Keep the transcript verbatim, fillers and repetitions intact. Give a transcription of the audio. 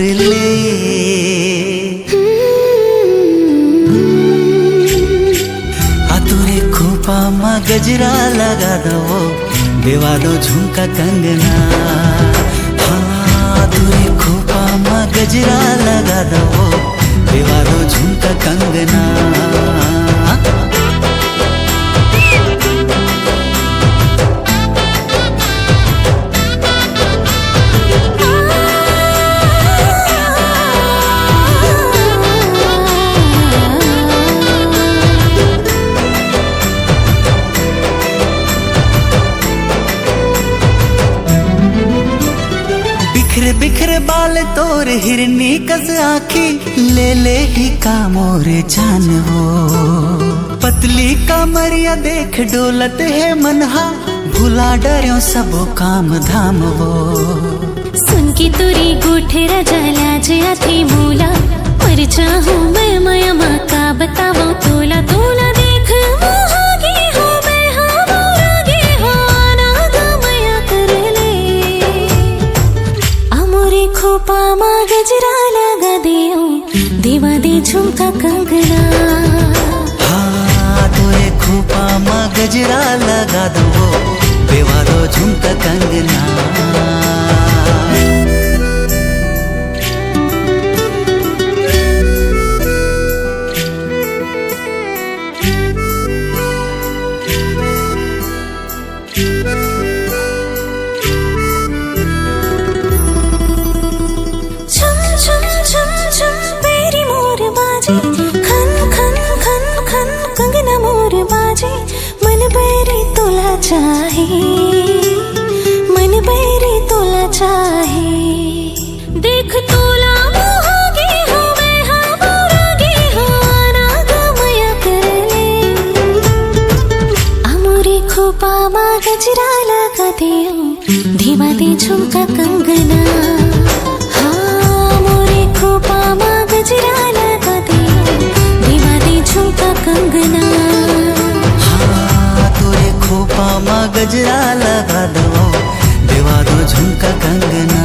ले। आ तोरे खोपा म गजरा लगा दो, देवा दो झुमका कंगना। हाँ, तोरे खोपा म गजरा लगा दो, देवा दो झुमका कंगना। बिखरे बिखरे बाल तोर हिरनी कस आँखी, ले ले ही का मोर जान वो। पतली कमरिया देख डोलत हे मनहा, भुला डर्यों सबो काम धाम वो। सुन के तोरी गोठ राजा लाज आथे मोला, मर जाहूँ मैं मया मा का बतावं तोला। तोला देख मोहा गे हो मैं, हाँ मोरा गे हो आना गा मया कर ले। आ मोरे खोपा मा गजरा लगा देवं, देवा दे झुमका कंगना। हाँ, तोरे खोपा म गजरा लगा दो, देवा दो झुमका कंगना। छम छम छम छम पैरी मोर बाजे, खन खन खन खन कंगना मोर बाजे। मन बैरी तोला चाहे, मन बैरी तोला चाहे। देख तोला मोहा गे हो मैं, हाँ मोरा गे हो आना गा मया कर ले। आ मोरे खोपा मा गजरा लगा देवं, देवा दे झुमका कंगना। हाँ, मोरे खोपा मा गजरा लगा देवं, देवा दे झुमका कंगना। हाँ, तोरे खोपा म गजरा लगा दो, देवा दो झुमका कंगना।